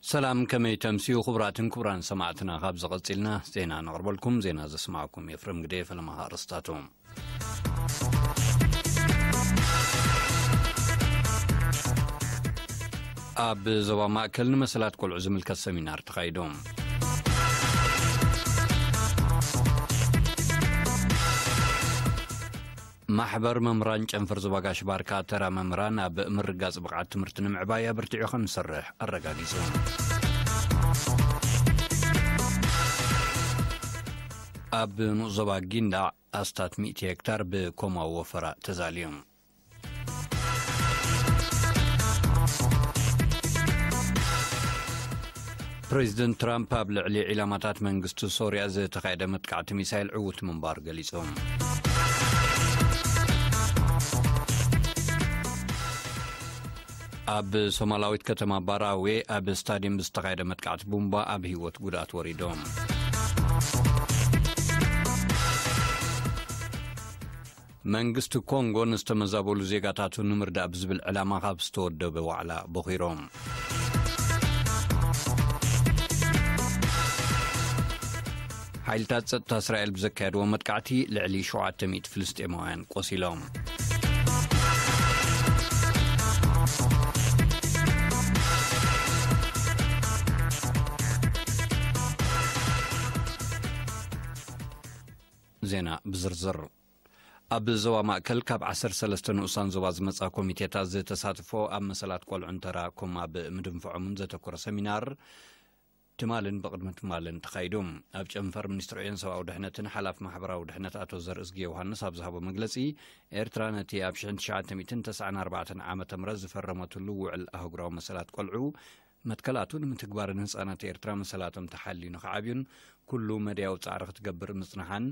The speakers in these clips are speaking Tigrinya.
ሰላም፣ ከመይ ተምስዩ ክቡራትን ክቡራን ሰማዕትና? ካብ ዝቐጺልና ዜና ነቕርበልኩም። ዜና ዘስማዕኩም ኤፍሬም ግደ። ፈለማ ኣርእስታቱ። ኣብ ዞባ ማእከል ንመሰላት ቆልዑ ዝምልከት ሰሚናር ተኻይዱ። ማሕበር መምህራን ጨንፈር ዞባ ጋሽ ባርካ፣ ተራ መምህራን ኣብ ምርጋጽ ብቕዓት ትምህርቲ ንምዕባይ ኣበርቲዑ ከም ዝሰርሕ ኣረጋጊጹ። ኣብ ንኡስ ዞባ ጊንዳዕ ኣስታት ሚእቲ ሄክታር ብኮማዊ ወፈራ ተዛልዩ። ፕሬዚደንት ትራምፕ ኣብ ልዕሊ ዒላማታት መንግስቲ ሶርያ ዝተኻየደ መጥቃዕቲ ሚሳይል ዕዉት ምንባሩ ገሊጹ። ኣብ ሶማላዊት ከተማ ባራዌ ኣብ ስታድየም ብዝተኻየደ መጥቃዕቲ ቡምባ ኣብ ህይወት ጉድኣት ወሪዶም። መንግስቲ ኮንጎ ንዝተመዛበሉ ዜጋታቱ ንምርዳእ ብዝብል ዕላማ ካብ ዝተወደበ ዋዕላ ቦኺሮም። ሓይልታት ጸጥታ እስራኤል ብዘካየድዎ መጥቃዕቲ ልዕሊ ሸውዓተ ሚእቲ ፍልስጤማውያን ቆሲሎም። ዜና ብዝርዝር። ኣብ ዞባ ማእከል ካብ ዓሰርተ ሰለስተ ንኡሳን ዞባ ዝመጻ ኮሚቴታት ዝተሳትፎ ኣብ መሰላት ቆልዑን ተራ ኮም ኣብ ምድንፍዖምን ዘተኮረ ሰሚናር ትማልን ብቕድሚ ትማልን ተኻይዱ። ኣብ ጨንፈር ሚኒስትሪ ዕዮን ሰብኣዊ ድሕነትን ሓላፊ ማሕበራዊ ድሕነት ኣቶ ዘርእዝጊ ዮሃንስ ኣብ ዝሃቦ መግለጺ፣ ኤርትራ ነቲ ኣብ ሽሕን ትሽዓተ ሚእትን ተስዓን ኣርባዕተን ዓመተ ምህረት ዝፈረመትሉ ውዕል ኣህጉራዊ መሰላት ቆልዑ መትከላቱ ንምትግባርን ህጻናት ኤርትራ መሰላቶም ተሓልዩ ንኽዓብዩን ኩሉ መድያዊ ጻዕሪ ክትገብር ምጽንሓን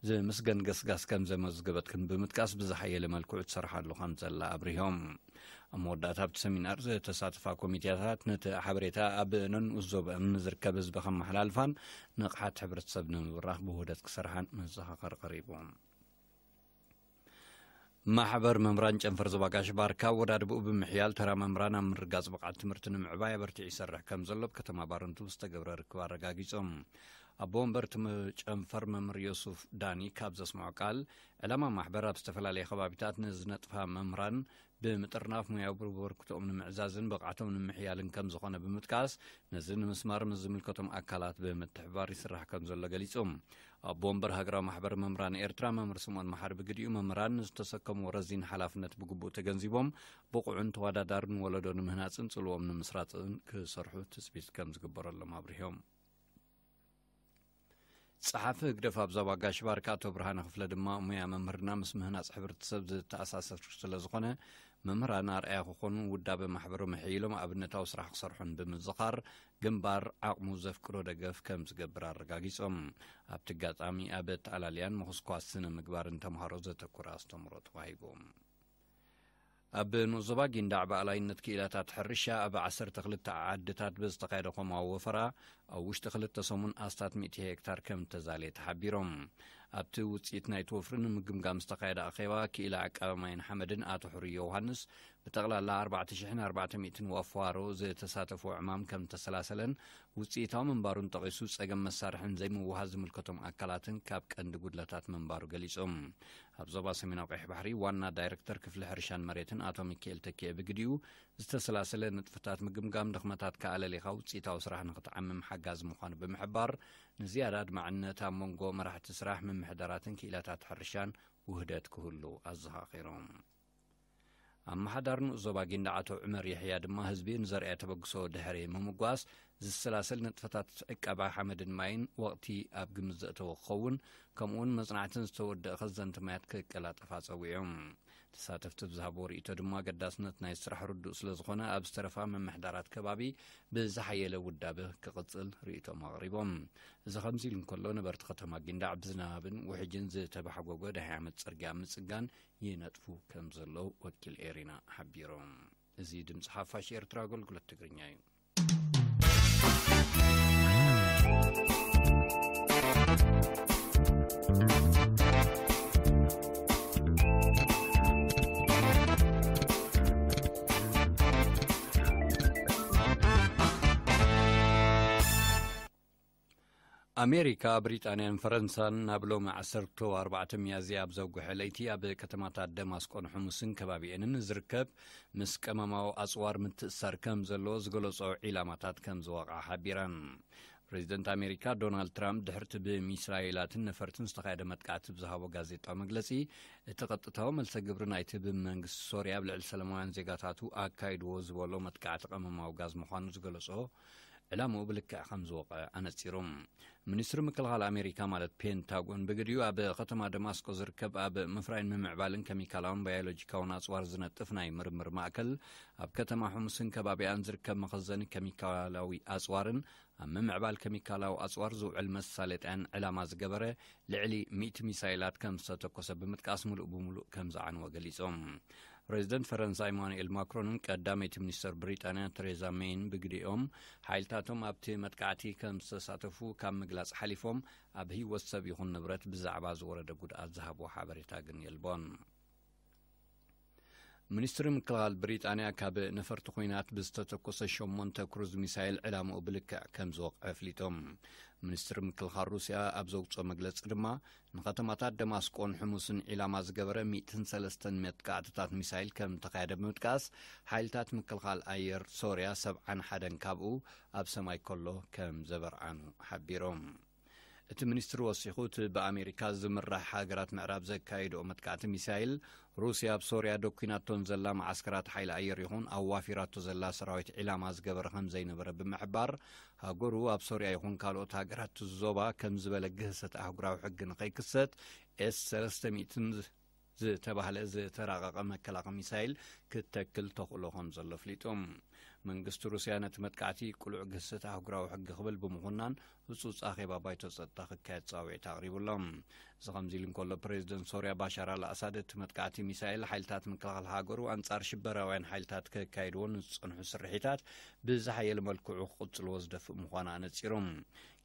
ዝምስገን ገስጋስ ከም ዘመዝገበትን ብምጥቃስ ብዝሓየለ መልክዑ ትሰርሓሉ ከም ዘላ ኣብሪሆም። ኣብ መወዳእታ ኣብቲ ሰሚናር ዝተሳተፋ ኮሚቴታት ነቲ ሓበሬታ ኣብ ነንኡስ ዞባኦም ንዝርከብ ህዝቢ ከመሓላልፋን ንቕሓት ሕብረተሰብ ንምብራኽ ብውህደት ክሰርሓን መዘኻኸሪ ቀሪቡ። ማሕበር መምህራን ጨንፈር ዞባ ጋሽ ባርካ ወዳድብኡ ብምሕያል ተራ መምህራን ኣብ ምርጋጽ ብቕዓት ትምህርቲ ንምዕባይ ኣበርቲዑ ይሰርሕ ከም ዘሎ ኣብ ከተማ ባረንቱ ዝተገብረ ርክብ ኣረጋጊጾም። ኣቦ ወንበር እቲ ጨንፈር መምህር ዮሱፍ ዳኒ ካብ ዘስምዖ ቃል፣ ዕላማ ማሕበር ኣብ ዝተፈላለየ ከባቢታት ንዝነጥፋ መምህራን ብምጥርናፍ ሙያዊ በርክትኦም ንምዕዛዝን ብቕዓቶም ንምሕያልን ከም ዝኾነ ብምጥቃስ፣ ነዚ ንምስማር ምስ ዝምልከቶም ኣካላት ብምትሕብባር ይስራሕ ከም ዘሎ ገሊጹ። ኣቦ ወንበር ሃገራዊ ማሕበር መምህራን ኤርትራ መምህር ስምኦን መሓሪ ብግዲኡ፣ መምህራን ንዝተሰከምዎ ረዚን ሓላፍነት ብግቡእ ተገንዚቦም ብቑዕን ተወዳዳርን ወለዶ ንምህናጽን ጽልዎም ንምስራጽን ክሰርሑ ትጽቢት ከም ዝግበረሎም ኣብሪሆም። ጸሓፊ ህግደፍ ኣብ ዞባ ጋሽ ባርካ ኣቶ ብርሃነ ክፍለ ድማ፣ ሙያ መምህርና ምስ ምህናጽ ሕብረተሰብ ዝተኣሳሰር ስለ ዝኾነ፣ መምህራን ኣርኣያ ክኾኑ፣ ውዳበ ማሕበሮም ኣሕይሎም ኣብነታዊ ስራሕ ክሰርሑን ብምዝኻር፣ ግንባር ዓቕሙ ዘፍቅዶ ደገፍ ከም ዝገብር ኣረጋጊጾም። ኣብቲ ኣጋጣሚ ኣብ ኣተኣላልያን ምኹስኳስ ስነ ምግባርን ተምሃሮ ዘተኮረ ኣስተምህሮ ተዋሂቡ። ኣብ ንኡስ ዞባ ጊንዳዕ ብኣላይነት ክኢላታት ሕርሻ ኣብ ዓሰርተ ክልተ ዓድታት ብዝተኻየደ ኮማዊ ወፈራ ኣብ ውሽጢ ክልተ ሰሙን ኣስታት ሚእቲ ሄክታር ከም እተዛልየ ተሓቢሮም። ኣብቲ ውጽኢት ናይቲ ወፍሪ ንምግምጋም ዝተኻየደ ኣኼባ ክኢላ ዕቃበ ማይን ሓመድን ኣቶ ሕሩይ ዮውሃንስ ብጠቕላላ ኣርባዕተ ሽሕን ኣርባዕተ ሚእትን ዋፋሮ ዝተሳተፉ ዕማም ከም እተሰላሰለን ውጽኢታዊ ምንባሩን ጠቒሱ፣ ጸገም መሳርሕን ዘይምውሃዝ ዝምልከቶም ኣካላትን ካብ ቀንዲ ጉድለታት ምንባሩ ገሊጹ። ኣብ ዞባ ሰሜናዊ ቀይሕ ባሕሪ ዋና ዳይረክተር ክፍሊ ሕርሻን መሬትን ኣቶ ሚካኤል ተኪኤ ብግዲኡ፣ ዝተሰላሰለ ንጥፈታት ምግምጋም ድኽመታት ከኣለሊኻ ውጽኢታዊ ስራሕ ንኽትዓምም ሓጋዚ ምዃኑ ብምሕባር፣ ንዝያዳ ኣድማዕነት ኣብ መንጎ መራሕቲ ስራሕ፣ ምምሕዳራትን ክኢላታት ሕርሻን ውህደት ክህሉ ኣዘኻኺሮም። ኣመሓዳሪ ንኡስ ዞባ ጊንዳዕ ኣቶ ዑመር የሕያ ድማ፣ ህዝቢ ንዘርኣዮ ተበግሶ ድሕሪ ምምጓስ፣ ዝሰላሰል ንጥፈታት ዕቀባ ሓመድን ማይን ወቕቲ ኣብ ግምት ዘእተወ ክኸውን፣ ከምኡውን መጽናዕትን ዝተወደአ ከዘንቲ ማያት ክቀላጠፍ ኣጸዊዖም። ተሳተፍቲ ብዝሃብዎ ርእይቶ ድማ፣ ኣገዳስነት ናይ ስራሕ ርዱእ ስለ ዝኾነ፣ ኣብ ዝተረፋ ምምሕዳራት ከባቢ ብዝሓየለ ውዳበ ክቕጽል ርእይቶም ኣቕሪቦም። እዚ ከምዚ ኢሉ እንከሎ፣ ነበርቲ ከተማ ጊንዳዕ ብዝናብን ውሕጅን ዝተባሕጎጎ ደሃይ ዓመት ጽርግያ ምጽጋን ይነጥፉ ከም ዘለዉ ወኪል ኤሪና ሓቢሮም። እዚ ድምጺ ሓፋሽ ኤርትራ ኣገልግሎት ትግርኛ እዩ። ኣሜሪካ፣ ብሪጣንያን ፈረንሳን ናብ ሎሚ ዓሰርተ ኣርባዕተ ሚያዝያ ኣብ ዘጉሐ ለይቲ ኣብ ከተማታት ደማስቆን ሕሙስን ከባቢኤንን ዝርከብ ምስ ቀመማዊ ኣጽዋር ምትእሳር ከም ዘለዎ ዝገለጾ ዒላማታት ከም ዝወቕዓ ሓቢረን። ፕሬዚደንት ኣሜሪካ ዶናልድ ትራምፕ ድሕርቲ ብሚሳይላትን ነፈርትን ዝተኻየደ መጥቃዕቲ ብዝሃቦ ጋዜጣዊ መግለጺ፣ እቲ ቀጥታዊ መልሰ ግብሪ ናይቲ ብመንግስቲ ሶርያ ኣብ ልዕሊ ሰላማውያን ዜጋታቱ ኣካይድዎ ዝበሎ መጥቃዕቲ ቀመማዊ ጋዝ ምዃኑ ዝገለጾ ዕላምኡ ብልክዕ ከም ዝወቐ ኣነጺሩ። ሚኒስትሪ ምክልኻል ኣሜሪካ ማለት ፔንታጎን ብግዲኡ ኣብ ከተማ ደማስቆ ዝርከብ ኣብ ምፍራይን ምምዕባልን ኬሚካላውን ባዮሎጂካውን ኣጽዋር ዝነጥፍ ናይ ምርምር ማእከል ኣብ ከተማ ሕሙስን ከባቢኣን ዝርከብ መኸዘኒ ኬሚካላዊ ኣጽዋርን ኣብ ምምዕባል ኬሚካላዊ ኣጽዋር ዝውዕል መሳለጥያን ዕላማ ዝገበረ ልዕሊ ሚእቲ ሚሳይላት ከም ዝተተኮሰ ብምጥቃስ ምሉእ ብምሉእ ከም ዝዓንወ ገሊጾም። ፕሬዚደንት ፈረንሳ ኢማኑኤል ማክሮንን ቀዳመይቲ ሚኒስተር ብሪጣንያ ቴሬዛ ሜይን ብግዲኦም ሓይልታቶም ኣብቲ መጥቃዕቲ ከም ዝተሳተፉ ካብ ምግላጽ ሓሊፎም ኣብ ህይወት ሰብ ይኹን ንብረት ብዛዕባ ዝወረደ ጉድኣት ዝሃብዎ ሓበሬታ ግን የልቦን። ሚኒስትሪ ምክልኻል ብሪጣንያ ካብ ነፈርቲ ኲናት ብዝተተኮሰ ሸሞንተ ክሩዝ ሚሳይል ዕላምኡ ብልክዕ ከም ዝወቕዐ ኣፍሊጦም። ሚኒስትሪ ምክልኻል ሩስያ ኣብ ዘውፅኦ መግለፂ ድማ ንከተማታት ደማስቆን ሕሙስን ዒላማ ዝገበረ ሚእትን ሰለስተን መጥቃዕትታት ሚሳይል ከም ተኻየደ ብምጥቃስ ሓይልታት ምክልኻል ኣየር ሶርያ ሰብዓን ሓደን ካብኡ ኣብ ሰማይ ከሎ ከም ዘበርዓኑ ሓቢሮም። እቲ ሚኒስትሪ ወሲኹ እቲ ብኣሜሪካ ዝምራሕ ሃገራት ምዕራብ ዘካየድኦ መጥቃዕቲ ሚሳይል ሩስያ ኣብ ሶርያ ደኲናቶን ዘላ መዓስከራት ሓይሊ ኣየር ይኹን ኣዋፊራቶ ዘላ ሰራዊት ዒላማ ዝገበረ ከም ዘይነበረ ብምሕባር ሃገሩ ኣብ ሶርያ ይኹን ካልኦት ሃገራት ዞባ ከም ዝበለ ግህሰት ኣህጉራዊ ሕጊ ንኸይክሰት ኤስ ሰለስተ ሚእትን ዝተባህለ ዝተራቐቐ መከላኸ ሚሳይል ክተክል ተኽእሎ ከም ዘሎ ኣፍሊጡ። መንግስቲ ሩስያ ነቲ መጥቃዕቲ ቅሉዕ ግህሰት ኣህጉራዊ ሕጊ ክብል ብምኹናን ህጹጽ ኣኼባ ባይቶ ጸጥታ ክካየድ ጻውዒት ኣቕሪቡ ኣሎ። እዚ ከምዚ ኢሉ እንከሎ ፕሬዚደንት ሶርያ ባሻር ኣልኣሳድ እቲ መጥቃዕቲ ሚሳይል ሓይልታት ምክልኻል ሃገሩ ኣንጻር ሽበራውያን ሓይልታት ከካይድዎ ንዝጸንሑ ስርሒታት ብዝሓየለ መልክዑ ክቕጽልዎ ዝደፍእ ምዃኑ ኣነጺሩ።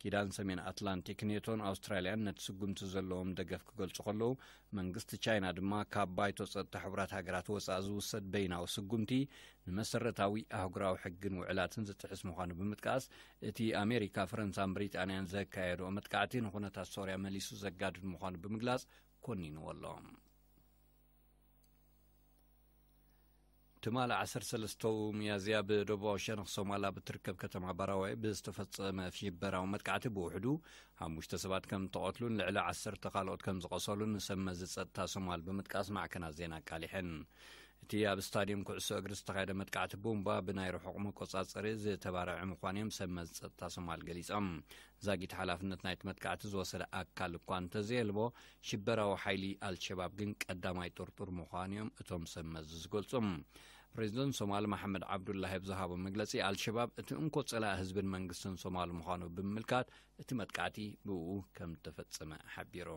ኪዳን ሰሜን ኣትላንቲክ ኔቶን ኣውስትራልያን ነቲ ስጉምቲ ዘለዎም ደገፍ ክገልጹ ከለዉ መንግስቲ ቻይና ድማ ካብ ባይቶ ጸጥታ ሕቡራት ሃገራት ወጻኢ ዝውሰድ በይናዊ ስጉምቲ ንመሰረታዊ ኣህጉራዊ ሕግን ውዕላትን ዝጥሕስ ምዃኑ ብምጥቃስ እቲ ኣሜሪካ ፈረንሳን ብሪጣንያን ዘካየድኦ መጥቃዕቲ ንኹነታት ሶርያ መሊሱ ዘጋድድ ምዃኑ ብምግላጽ ኮኒንዎ ኣሎ። ትማሊ ዓሰርተ ሰለስተ ሚያዝያ ብደቡባዊ ሸነኽ ሶማል ኣብ እትርከብ ከተማ ባራዋይ ብዝተፈጸመ ሽበራዊ መጥቃዕቲ ብውሕዱ ሓሙሽተ ሰባት ከም እተቐትሉን ልዕሊ ዓሰርተ ካልኦት ከም ዝቐሰሉን ንሰብ መዚ ጸጥታ ሶማል ብምጥቃስ ማዕከናት ዜና ኣቃሊሐን። እቲ ኣብ ስታድየም ኩዕሶ እግሪ ዝተኻየደ መጥቃዕቲ ቡምባ ብናይ ርሑቕ መቆጻጸሪ ዝተባረዐ ምዃኑ እዮም ሰብ መዚ ጸጥታ ሶማል ገሊጾም። ዛጊት ሓላፍነት ናይቲ መጥቃዕቲ ዝወሰደ ኣካል እኳ እንተዘየልቦ ሽበራዊ ሓይሊ ኣልሸባብ ግን ቀዳማይ ጥርጡር ምዃኑ እዮም እቶም ሰብ መዚ ዝገልጹ። ፕሬዚደንት ሶማል መሓመድ ዓብዱላሂ ብዝሃቦ መግለጺ ኣልሸባብ እቲ እንኮ ጸላኢ ህዝብን መንግስትን ሶማል ምዃኑ ብምምልካት እቲ መጥቃዕቲ ብኡ ከም ተፈጸመ ሓቢሩ።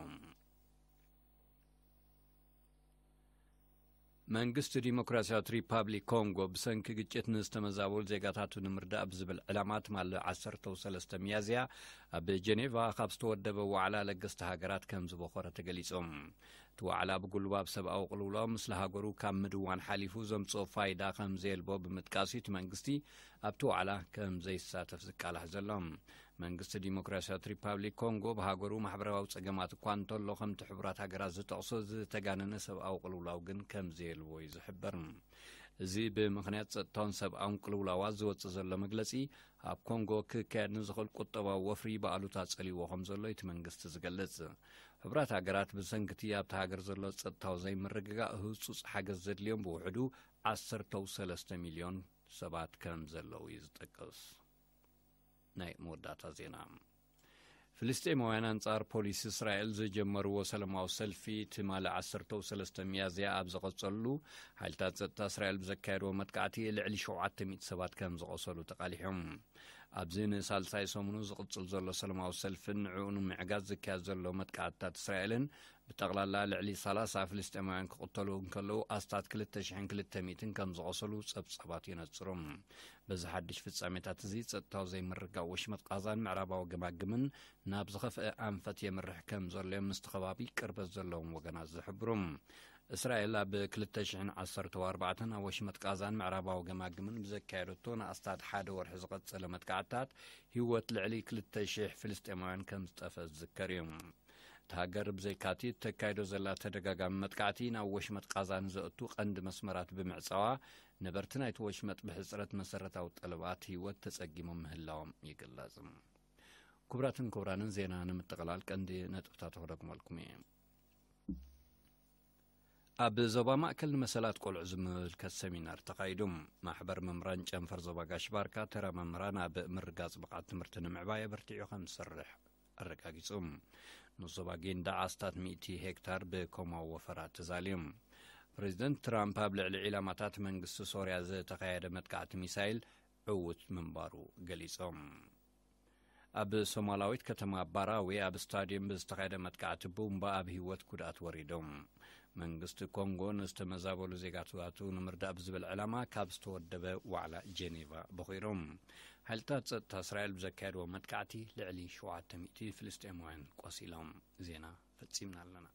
መንግስቲ ዲሞክራሲያዊት ሪፓብሊክ ኮንጎ ብሰንኪ ግጭት ንዝተመዛበሉ ዜጋታቱ ንምርዳእ ብዝብል ዕላማ ትማሊ ዓሰርተ ሰለስተ ሚያዝያ ኣብ ጀኔቫ ካብ ዝተወደበ ዋዕላ ለገስቲ ሃገራት ከም ዝበኾረ ተገሊጾም። እቲ ዋዕላ ብጉልባብ ሰብኣዊ ቅልውላው ምስለ ሃገሩ ካብ ምድዋን ሓሊፉ ዘምጽኦ ፋይዳ ከም ዘየልቦ ብምጥቃስ እቲ መንግስቲ ኣብቲ ዋዕላ ከም ዘይሳተፍ ዝቃላሕ ዘሎ። መንግስቲ ዲሞክራሲያዊት ሪፓብሊክ ኮንጎ ብሃገሩ ማሕበራዊ ጸገማት እኳ እንተሎ ከምቲ ሕቡራት ሃገራት ዝጠቕሶ ዝተጋነነ ሰብኣዊ ቅልውላው ግን ከም ዘየልቦ እዩ ዝሕበር። እዚ ብምኽንያት ጸጥታውን ሰብኣውን ቅልውላዋት ዝወጽእ ዘሎ መግለጺ ኣብ ኮንጎ ክካየድ ንዝኽእል ቁጠባዊ ወፍሪ ብኣሉታ ጸሊዎ ከም ዘሎ እቲ መንግስቲ ዝገልጽ። ሕቡራት ሃገራት ብሰንክቲ ኣብቲ ሃገር ዘሎ ጸጥታዊ ዘይምርግጋእ ህጹጽ ሓገዝ ዘድልዮም ብውሕዱ ዓሰርተ ሰለስተ ሚልዮን ሰባት ከም ዘለዉ እዩ ዝጠቅስ። ናይ መወዳእታ ዜና። ፍልስጤማውያን ኣንጻር ፖሊስ እስራኤል ዝጀመርዎ ሰላማዊ ሰልፊ ትማሊ ዓሰርተ ሰለስተ ሚያዝያ ኣብ ዝቐጸሉ ሓይልታት ጸጥታ እስራኤል ብዘካየድዎ መጥቃዕቲ ልዕሊ ሸውዓተ ሚእቲ ሰባት ከም ዝቐሰሉ ተቓሊሖም። ኣብዚ ንሳልሳይ ሰሙኑ ዝቕጽል ዘሎ ሰላማዊ ሰልፍን ንዕኡ ንምዕጋት ዝካየድ ዘሎ መጥቃዕትታት እስራኤልን ብጠቕላላ ልዕሊ ሰላሳ ፍልስጤማውያን ክቕተሉ እንከለዉ ኣስታት ክልተ ሽሕን ክልተ ሚእትን ከም ዝቐሰሉ ጸብጻባት የነጽሩ። በዚ ሓድሽ ፍጻሜታት እዚ ጸጥታዊ ዘይምርግጋእ ወሽመጥ ቃዛን ምዕራባዊ ገማግምን ናብ ዝኸፍአ ኣንፈት የምርሕ ከም ዘሎ እዮም ምስቲ ከባቢ ቅርበት ዘለዎም ወገናት ዝሕብሩ። እስራኤል ኣብ ክልተ ሽሕን ዓሰርተ ኣርባዕተን ኣብ ወሽመጥ ቃዛን ምዕራባዊ ገማግምን ብዘካየደቶ ንኣስታት ሓደ ወርሒ ዝቐጸለ መጥቃዕትታት ህይወት ልዕሊ ክልተ ሽሕ ፍልስጤማውያን ከም ዝጠፈ ዝዝከር እዩ። እታ ሃገር ብዘይካቲ እተካይዶ ዘላ ተደጋጋሚ መጥቃዕቲ ናብ ወሽመጥ ቃዛ ንዘእቱ ቀንዲ መስመራት ብምዕጻዋ፣ ነበርቲ ናይቲ ወሽመጥ ብሕጽረት መሰረታዊ ጠለባት ህይወት ተጸጊሞም ምህላዎም ይግለጽ። ክቡራትን ክቡራንን፣ ዜና ንምጥቕላል ቀንዲ ነጥብታት ክደግመልኩም እየ። ኣብ ዞባ ማእከል ንመሰላት ቆልዑ ዝምልከት ሰሚናር ተኻይዱ። ማሕበር መምህራን ጨንፈር ዞባ ጋሽ ባርካ፣ ተራ መምህራን ኣብ ምርጋጽ ብቕዓት ትምህርቲ ንምዕባይ ኣበርቲዑ ከም ዝሰርሕ ኣረጋጊጹ። ንዞባ ጌንዳ ኣስታት ሚእቲ ሄክታር ብኮማዊ ወፈራ ተዛልዩ። ፕሬዚደንት ትራምፕ ኣብ ልዕሊ ዒላማታት መንግስቲ ሶርያ ዝተኻየደ መጥቃዕቲ ሚሳይል ዕዉት ምንባሩ ገሊጾም። ኣብ ሶማላዊት ከተማ ባራዊ ኣብ ስታዲየም ብዝተኻየደ መጥቃዕቲ ቡምባ ኣብ ህይወት ጉድኣት ወሪዶም። መንግስቲ ኮንጎ ንዝተመዛበሉ ዜጋታቱ ንምርዳእ ብዝብል ዕላማ ካብ ዝተወደበ ዋዕላ ጀኔቫ በኺሮም። ሓይልታት ጸጥታ እስራኤል ብዘካየድዎ መጥቃዕቲ ልዕሊ ሸውዓተ ሚእቲ ፍልስጤማውያን ቆሲሎም። ዜና ፈጺምና ኣለና።